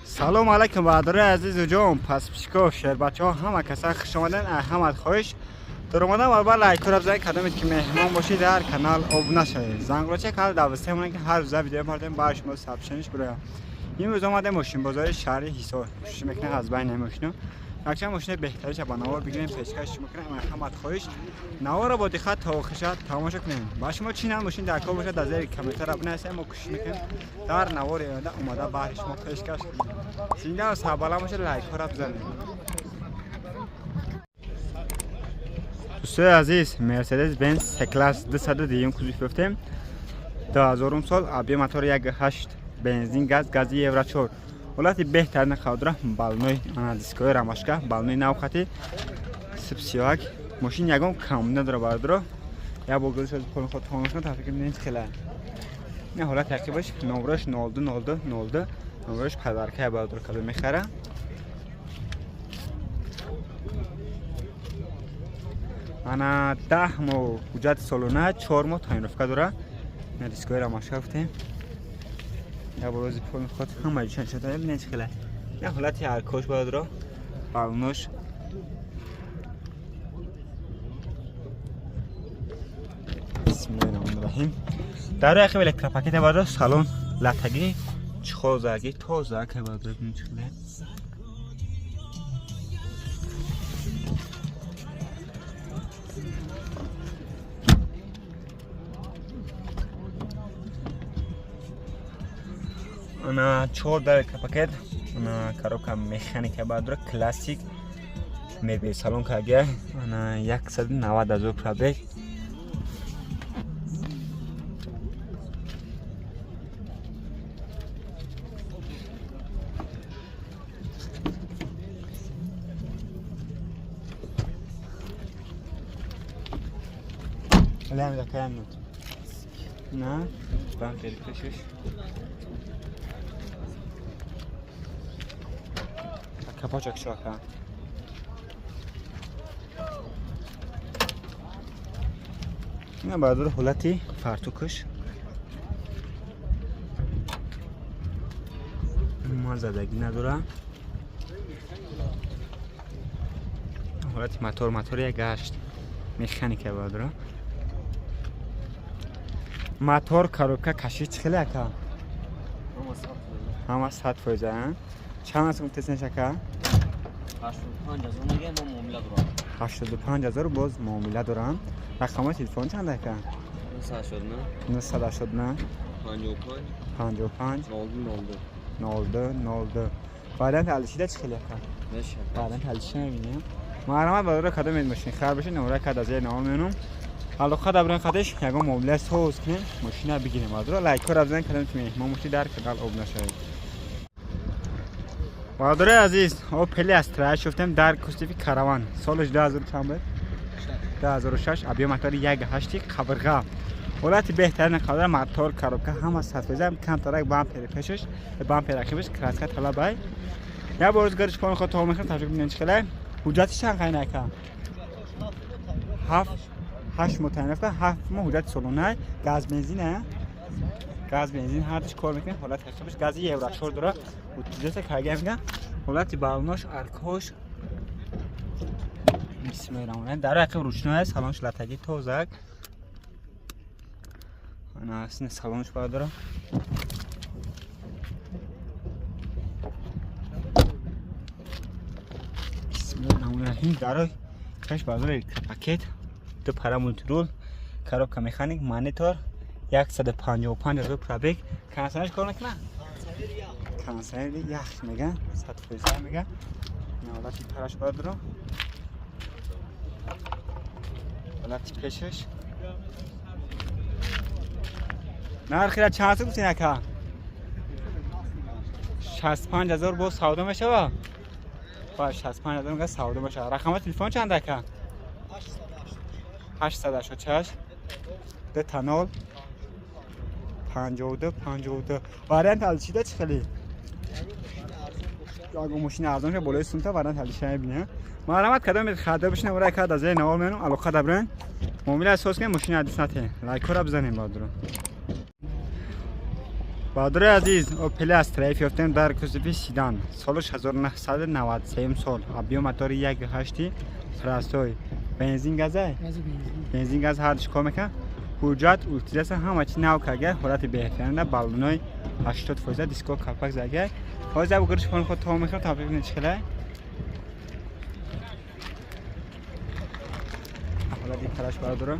Салом алайкум, бародарои азизу ҷон, подписчико, шербачаҳо, ҳама каса хуш омаден. Ҳамат хоҳиш дар омадан барбар лайкора бизанед, кадомед ки меҳмон бошед, дар канал обуна шавед. Зангулача канал давсте монед, ки ҳар рӯза видео мардем ба шумо сообщениш бирояд. Имрӯз омадем мошинбозори шаҳри Ҳисор. Кӯшиш мекунем аз байни мошино якчанд мошини беҳтариша ба навор бигирем, пешкаш шумо кунем. Ҳамат хоҳиш наворро бо диққат то охиша тамошо кунем. Ба шумо чӣ нав мошин дар кор бошад, дар зери комментария бинависед, мо кӯшиш мекунем дар навори оянда омада баҳри шумо пешкаш кунем. Зинда сарбаланд бошед, лайкҳоро бизанед. Дӯстои азиз, Мерседес Бенз С-класс 202 кузов ёфтем. 2000 сол, объем мотор 1.8, бензин, газ, гази Евро 4. Ҳолати беҳтарин қавдра, балонои дискои рамашка, балонои навхати сипсиёак. Мошин ягон кам надора, бардоро. Як бор гӯш полни худ томош кун, тафикр нест хела. Ин ҳолат тақрибаш номрош 02 02 02, номрош падаркай бардоро кадо мехара. Ана 10 моҳ ҳуҷҷати солона, 4 моҳ тонировка дора. Ина дискои рамашка гуфтем. Як бор рози полни худ ҳама ҷошан шуда, бинед чӣ хела. Ин ҳолати ҳаркош бардоро, балонош. Бисмиллоҳир-раҳмонир-раҳим. Дар яқи электропакет бардор, салон латагӣ, чхозагӣ, тоза ка бардор, бинед чӣ хела. Ана чор дар электропакет, ана коробка механика бардора, классик, мебел салон кагия, ана 190 ҳазор пробег. Алям дакаям нут. На, бампер пешиш. Капочак шока. Ина бардор ҳолати фартукаш. Ма задагӣ надора. Ҳолати мотор, мотор як гашт. Механика бардора. Мотор, коробка, кашиш чӣ хеле ака? Ҳама 100%. Чанд аст гуфтесен шака? 85 ҳазор мегӯям, мо муомила дорам. 85 ҳазор боз муомила дорам. Рақамҳои телефон чанд ака? 989 989 55 55 02 02. 02 02. Вариант алишида чӣ хеле ака? Мешавад. Вариант алишида мебинем. Марҳамат бардора, кадом ед мошин хар бошед, номра кад аз навор меонам. Алоқа дабран хадеш, ягон муомила соз кунем, мошина бигирем. Бардора лайкҳоро бизанед, кадом ки меҳмон бошед, дар канал обуна шавед. Бародарои азиз, Опел Астра шуфтем дар кузови Караван. Солаш 2000 чанд буд? 2006, объем мотори 1.8 қабирға. Ҳолати беҳтарин қадр, мотор, коробка ҳама 100%, камтарак бампери пешаш, бампер ақибаш краска талабай. Як бор рӯзгариш пон худ то мехрем, таҷриб бинед чӣ хеле. Ҳуҷҷати чанд қайна ака? 7 8 моҳ тонировка, 7 моҳ ҳуҷҷати солона, газ бензин, газ бензин ҳар чӣ кор мекунем, ҳолати ақибаш гази Евро 4 дора. Утилизация карга меган. Ҳолати балонош, аркош. Бисмиллоҳир-раҳмонир-раҳим. Дар ақиб ручной аст, салонш латагӣ тозак. Ана асни салонш бардора. Бисмиллоҳир-раҳмонир-раҳим. Дар каш бардора пакет, ду пара мультирул, коробка механик, монитор, 155 ҳазор пробег. Кондиционерш кор мекунад? Кондиционери ях меган, 100% меган. Ҳолати параш бардоро. Ҳолати пешаш. Нархира чанд гуфтин ака? 65 ҳазор боз савдо мешава? Ба 65 ҳазор мега савдо мешава. Рақами телефон чанд ака? 886 2 0 52 52. Вариант алишида чӣ хеле? Ягон мошини арзон ша болои сумта вариант алишида мебинем. Марҳамат, кадом хада бишина, ура кад аз навор менам, алоқа дабрен. Муомила асос кунем, мошини ҳадис натен. Лайкҳоро бизанем бардоро. Бародари азиз, Opel Astra F ёфтем дар кузови седан. Солаш 1993 сол. Объём мотори 1.8, простой. Бензин, газа? Бензин, газ ҳардуш кор мекунад. Ҳуҷҷат утилизация, ҳама чи нав карга, ҳолати беҳтарина, баллонои 80%, диско капак зага. Ҳозир бугириш фон худ то мекунам, табрик бинед, чӣ хела? Ҳолати талаш, бародаро.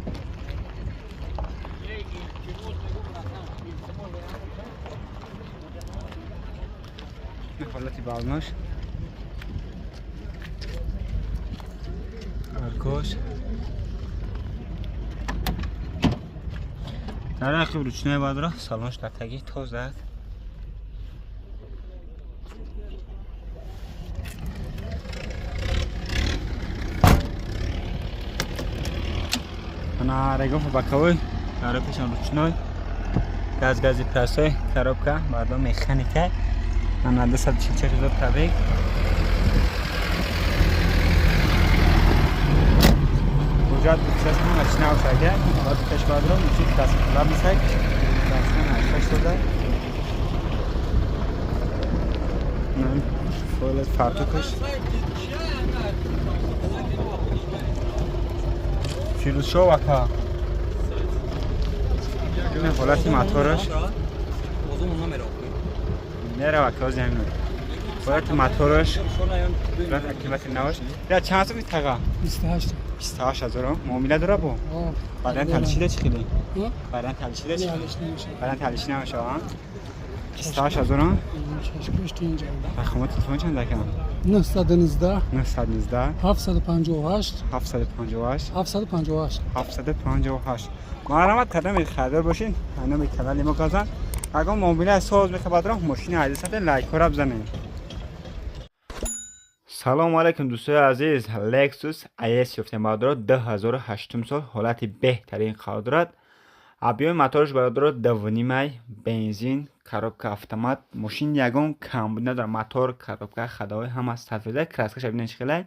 Ҳолати баллонош. Аркош. Дар ақиб ручной, бародаро, салонш дар таги тоза. Ана регофа боковой, дар пешам ручной. Газ, гази простой, коробка, бардо механика. Ана 244 ҳазор пробег. Ҳуҷҷат утилизация, ҳама чи нав карга. Ҳолати пеш, бародаро, мошин краска талаб нестак. Краска 86 дода. Фойлет фартукаш. Фирӯзшоҳ ака. Ин ҳолати мотораш. Мерава ка ози ҳамин. Ҳолати мотораш, ҳолат аккумулятор наваш. Я чанд сум тага? 28. 28 ҳазор. Муомила дора бо? Вариант ҳалшида чӣ хеле? Вариант ҳалшида чӣ? Вариант ҳалши намешава? 28 ҳазор. Рақамҳои телефон чанд ака? 919. 919. 758. 758. 758. 758. Марҳамат, кадоме харидор бошин, номи канали мо газан. Агар муомила соз мехабадрам, мошини азиз, лайкҳоро бизанед. Салому алайкум, дӯстои азиз. Lexus IS ёфтем, бародаро, 2008 сол, ҳолати беҳтарин қарор дорад. Объёми мотораш, бародаро, 2.5, бензин, коробка автомат. Мошин ягон камбуд надорад: мотор, коробка, ходовой ҳама 100%. Краскаша бинед, чӣ хелай.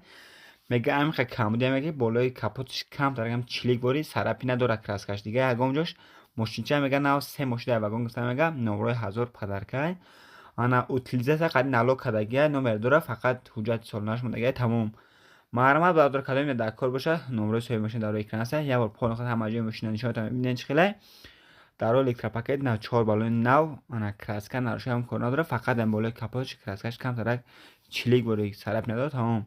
Мега амиқа камбуди мега болои капоташ камтар ягам чилик бори сарапи надорад краскаш, дига ягон ҷош. Мошинча мега нав се мошин дар вагон гуфта, мега номрои ҳазор падаркай. Ана утилизация қади налог кардагия, номер дора, фақат ҳуҷҷати солонаш мондагия, тамом. Марҳамат, бародар, кадоме дар кор боша, номрои соҳиби мошин дар рӯи экран аст. Як бор полный ҳама ҷои мошина нишонатон, бибинед, чӣ хелай. Дар рӯи электропакет нав, чор баллони нав, ана краска нароши ҳам кор надорад, фақат ам болои капоташ краскаш камтарак чилик бори сарап надорад, тамом.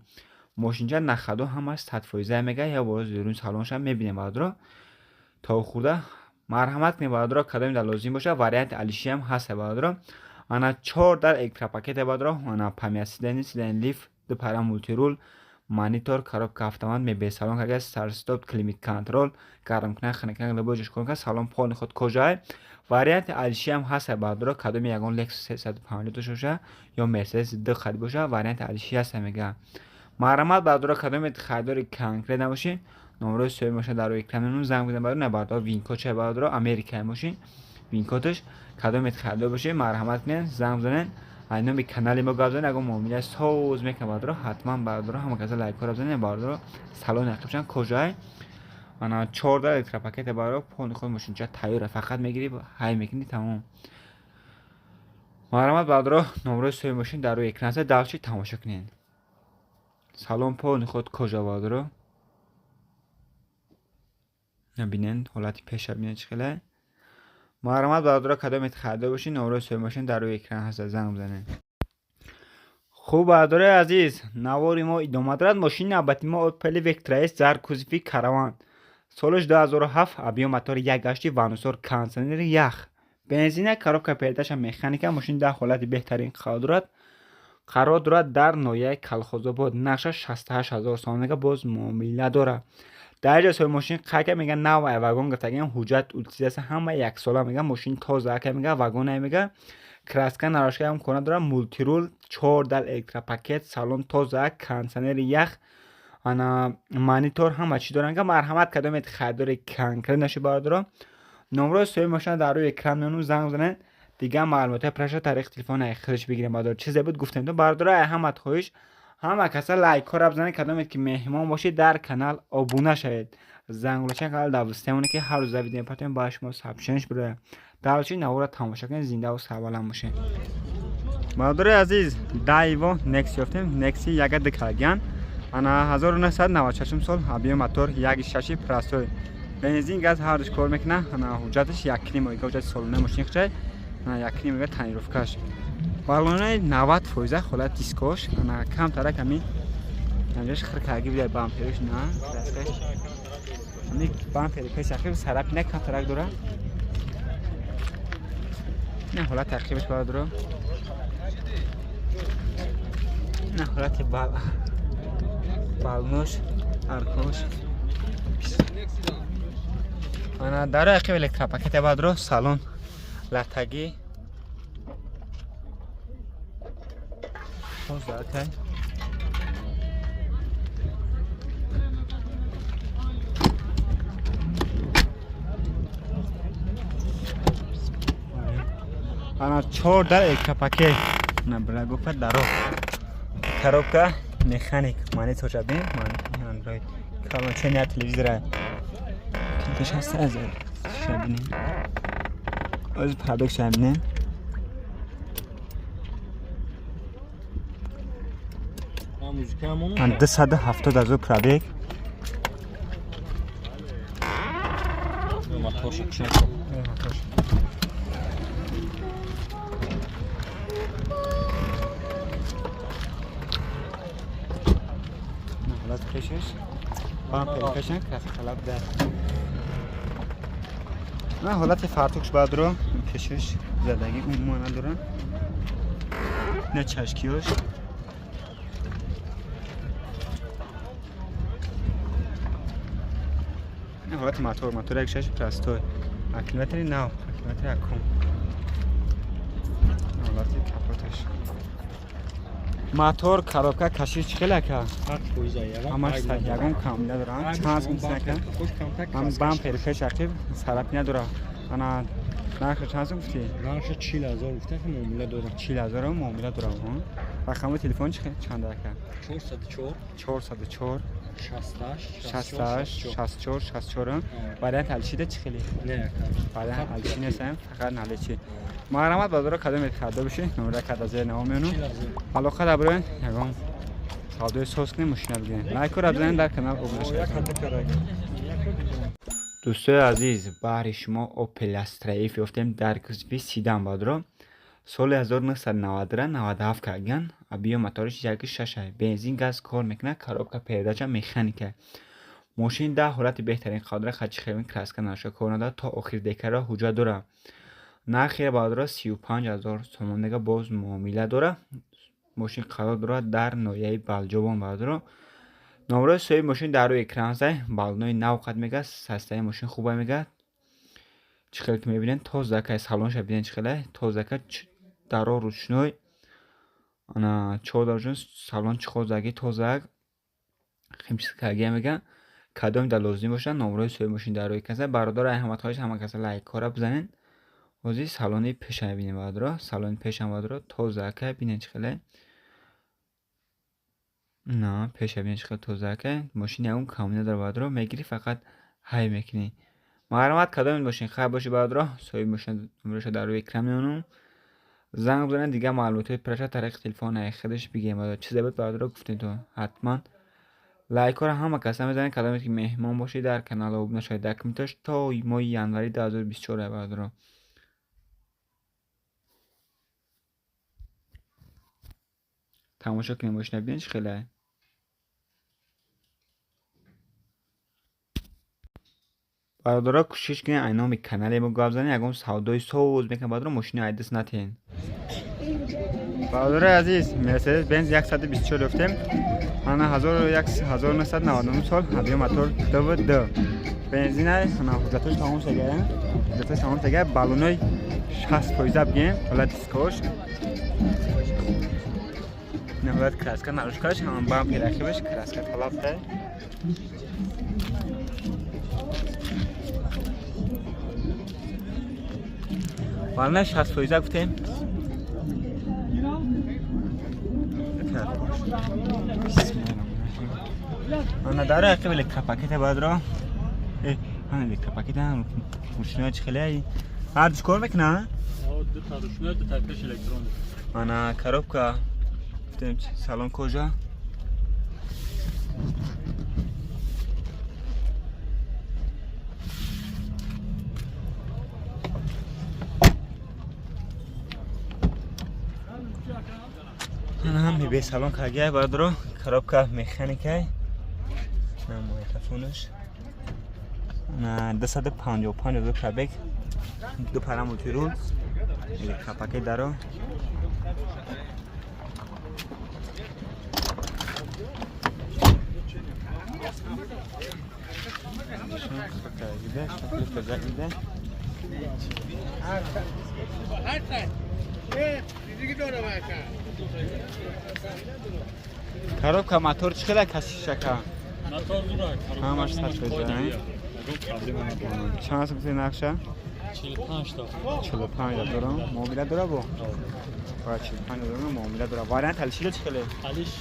Мошинча на ходу, ҳамаш 100% мега. Як бор зерун салоншам мебинем, бародаро, то хурда. Марҳамат кунед, бародаро, кадоме дар лозим боша, варианти алишиам ҳаст, бародаро. Ана чор дар электропакете, бародаро, ана память сидений, сидений лифт, ду пара, мультируль, монитор, коробка автомат, мебел салон карга, старт-стоп, климат контроль, гармкунак, хунуккунак, любой ҷош кор кунад. Салон полный худ кожай. Варианти алишиам ҳаст, бародаро. Кадоме ягон Lexus 350 дошта боша ё Mercedes д хари боша, варианти алиши ҳаст, мега. Марҳамат, бародаро, кадоме харидори конкрет набошед, номрои соҳиби мошина дар рӯи экран мемонад, занг бизанед, бародаро. На, бародаро, VIN-код ча, бародаро, Америкаи мошин VIN-кодаш. Кадоме харидор бошед, марҳамат кунед, занг бизанед, ай номи канали мо гап занед, агар муомила соз мекунад, бародаро, ҳатман. Бародаро, ҳама каса лайкҳоро бизанед. Бародаро, салони ақибшан кожай. Ана чорда электропакете, бародаро, полный худ мошинча тайёра, фақат мегирӣ, ҳай мекунӣ, тамом. Марҳамат, бародаро, номрои соҳиби мошин дар рӯи экран аст, дальше тамошо кунед. Салон полный худ кожа, бародаро, бинед, ҳолати пеша бинед, чӣ хеле. Марҳамат, бародаро, кадомет харидор бошед, номрои соҳиби мошин дар рӯи экран ҳаст, занг бизанед. Хуб, бародарои азиз, навори мо идома дорад. Мошини навбати мо Opel Vectra S дар кузови караван, солаш 2007, объём мотори 1.8, ванусор, кондитсионери ях, бензина, коробка передаша механика. Мошин дар ҳолати беҳтарин қарор дорад, қарор дорад дар ноҳияи Калхозобод. Нархаш 68 ҳазор сомон мега, боз муомила дорад. Дар ҷои соҳиби мошин қайд кард, мега нав вагон гирифтагиам, ҳуҷҷат утилизация ҳама яксола, мега мошин тоза ака, мега вагонае, мега краска нарошкаам кор надорад, мультируль, чор дар электропакет, салон тоза, кондитсионери ях, ана монитор, ҳама чӣ доранд. Марҳамат, кадомед харидори конкрет наши, бародаро, номрои соҳиби мошина дар рӯи экран мемонад, занг бизанед. Дигар маълумотҳои праша тариқи телефон худаш бигирем. Бародаро, чизе буд, гуфтем то. Бародаро, ҳамат хоҳиш, ҳама каса лайкҳоро бизанед, кадомед ки меҳмон бошед, дар канал обуна шавед, зангулача канал дар вусте монед, ки ҳар рӯза видео партоем, ба шумо сообщениш бирояд. Дар навора тамошо кунед, зинда ва сарбаланд бошед. Бародари азиз, Дайво Некси ёфтем. Некси 1.2 калган. Ана 1996 сол, объем мотор 1.6 простой. Бензин, газ ҳар душ кор мекунад. Ана ҳуҷҷаташ 1.5 моҳ, ҳуҷҷати солона мошин хчай. Ана 1.5 моҳ тонировкаш. Балонаи 90% ҳолат дискош, ана камтарак ҳамин анҷош хиркаги буда бамперш на, краскаш. Ҳамин бампери пеш ахир сарапина камтарак дора. На ҳолат тақибаш бародаро. На ҳолати балнош, аркош. Ана дар ақиб электропакет бародаро, салон латагӣ. Тоза. Ана 4 дар электропакет. На благопа даро. Коробка механик, монитор шабин, Android. Калончения телевизора. Килташ ҳаст аз шабин. Оз пробег шабин. Ан 270 ҳазор пробег. Мотор. Пешаш бампер пешан краска талаб дар. На ҳолати фартукш баъдро пешаш задагӣ умуман надора. На чашкиёш. На ҳолати мотор, мотор 1.6 простой. Аккумулятори нав, аккумулятори аккум. На ҳолати капоташ. Мотор, коробка, кашиш чӣ хел ака? Ҳамаш ягон кам надора. Чанд сум сака? Ҳам бампер пеш ақиб сарап надора. Ана нархи чанд сум гуфтӣ? Нархи 40,000 гуфта, ки муомила дора. 40,000 муомила дора. Рақами телефон чанд ака? 404 404 68 68 64 64. Вариант алчида чӣ хеле? Не ака. Вариант алчи нестам, фақат наличи. Марҳамат базора кадом харидор бишед, номера када зер наво меонум. Алоқа даброен, ягон савдои соз кунем, мошина бигирем. Лайкро бизанед, дар канал обуна шавед. Дӯстои азиз, баҳри шумо Opel Astra F ёфтем дар кузови седан бадро. Соли 1993-97 кардаган, объем моториш 1.6, бензин, газ кор мекунад, коробка передача механика. Мошин дар ҳолати беҳтарин қадра, хачи хелин краска наша кор надорад, то охири декабр ҳуҷҷат дорад. Нархи баъдро 35,000 сомон дега боз муомила дорад. Мошин қарор дорад дар ноҳияи Балҷобон баъдро. Номрои соҳиби мошин дар рӯи экран аст. Балнои нав қад мега, састаи мошин хуба мега. Чӣ хел ки мебинед, тозака салонша бинед чӣ хеле, тозака даро ручной. Ана чор дарҷон салон чиқозаги тозак. Химчисткагия мега. Кадом дар лозим бошад, номрои соҳиби мошин дар рӯи экран аст. Бародаро, ҳамат хоҳиш ҳама каса лайкҳоро бизанед. Ҳозир салони пеша мебинем баъдро. Салони пеша баъдро тозака бинед чӣ хеле. На, пеша бинед чӣ хеле тозака. Мошин ягон камӣ надорад баъдро, мегирӣ фақат ҳай мекунӣ. Марҳамат кадом мошин хайр бошӣ баъдро, соҳиби мошин номераша дар рӯи экран мемонам. Занг бизанед, дигар маълумотҳои пираша тариқи телефон худаш бигем. Чизе буд баъдро гуфтем то ҳатман. Лайкҳоро ҳама каса мезанед, кадоме ки меҳмон бошед дар канал обуна шавед. Документаш то моҳи январи 2024 баъдро. Тамошо кунем мошина бинед чӣ хеле. Бародаро, кӯшиш кунед ай номи канале мо гап занед, ягон савдои соз мекунед бародаро, мошина ай даст натиҳед. Бародарои азиз, Mercedes Benz 124 ёфтем. Ана 1999 сол, объем мотор 2.2. Бензина, ана ҳуҷҷатош тамом шуда, ҳуҷҷатош тамом шуда, баллонои 60% бигем, ҳолат дискош. Ҳолат краска нарушкаш, ҳам бампер ақибаш краска талаб да. Баллонаи 60% гуфтем. Ана дар ақиб электропакет баъдро. Ана электропакет мошинои чӣ хеле Ҳар ду кор мекунад? Ду та ручной, ду та пеш электронӣ. Ана коробка. Гуфтем салон кожа. Ана мебе салон каргай бародаро, коробка механикай. На магнитофонаш. На 255 ҳазор пробег. Ду пара мультирул. Капаки даро. Коробка мотор чӣ хела кашишака? Мотор дура, коробка. Ҳамаш сад фоиза, чанд сум гуфти нақша? 45 та. 45 ҳазор муомила дора бо? Ва 45 ҳазор муомила дора. Вариант алишила чӣ хеле? Алиш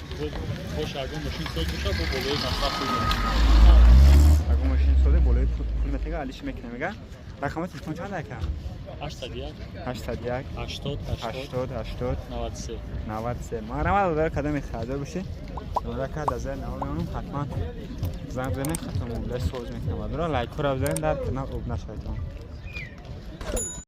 бош ягон мошин соз боша, бо болои масраф пул. Ягон мошин созе болои пул метега, алиш мекунем мега. Рақами телефон чанд ака? 801 801 80 80 80 80 93 93. Марҳамат бародар, кадоме харидор бошед, рака дар навор ҳатман занг бизанед, хато муомила соз мекунам. Бародаро, лайкҳоро бизанед, дар канал обуна шавед.